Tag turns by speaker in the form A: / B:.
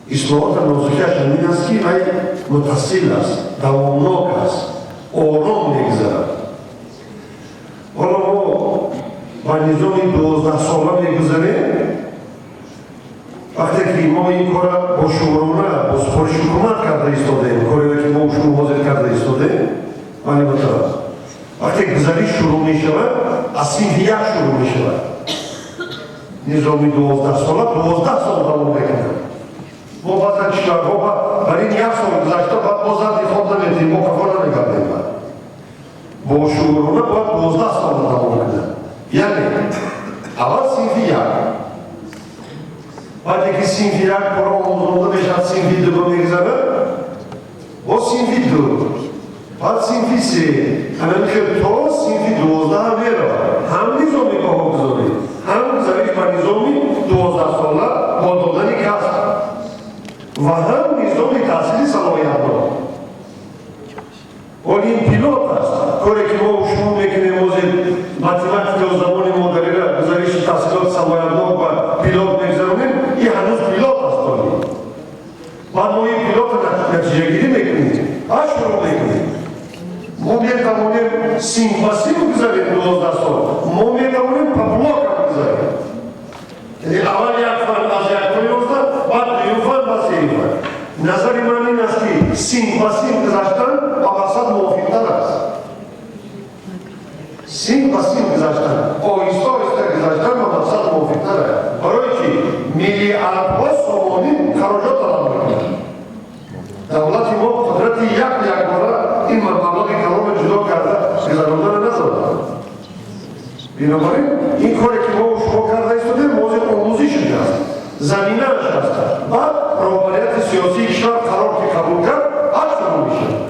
A: Ислоҳота нозукиаш ҳамин аст, ки вай мутасил аст, давомнок аст, ором мегузарад. Ҳоло мо ба низоми 12-сола мегузарем. Вақте ки мо ин кора бо шуғрона, бо супориши ҳукумат карда истодаем, кореро ки мо шумо ҳозир карда истодаем, вале муҳтарам, вақте гузариш шурӯъ мешавад, аз синфи як шурӯъ мешавад. Низоми 12-сола 12 сол давом мекунад. Мо баъзан кишварҳо бар ин як сол гузашта, баъд боз зарди хоб наметиҳем, мо қафо намегардем. Баъд бо шуғрона бояд 12 сол давом кунад. Яъне аввал синфи як, баъде ки синфи як пора омӯзонда мешавад, синфи дуба мегузарад, боз синфи ду, баъд синфи се, ҳамин хел то синфи 12 меравад. Ҳам низоми баҳогузорӣ, ҳам гузариш ба низоми 12-сола бо додани касб ва ҳам низоми таҳсили салоҳиятнок. Ҳоли ин пилот аст. Коре ки мо шумо мекунем ҳозир, математика, забони модарира, гузариши таҳсилоти салоҳиятнок ба пилот мегузаронем, ин ҳанӯз пилот аст. Толи баъд мо ин пилотро натиҷагирӣ мекунем, баъд шурӯъ мекунем. Мо метавонем синф ба синф гузарем 12 сол, мо метавонем по блокам гузарем, яъне аввал як фан аз як то 11, баъд дуюм фан, баъд сеюм фан. Назари ман ин аст, ки синф ба синф гузаштан ба мақсад мувофиқтар аст. Синф ба синф гузаштан, оҳиста оҳиста гузаштан ба мақсад мувофиқтар аст. Барои чи миллиардҳо сомонӣ хароҷот талаб мекунад. Давлати мо қудрати як якбора ин маблағи калонро ҷудо карда гузарондана надорад. Бинобар ин, ин коре ки мо шумо карда истодем, ҳозир омӯзиш шудааст, заминааш аст. Баъд роҳбарияти сиёсии кишвар қарор ки қабул кард, баъд шурӯъ мешавад.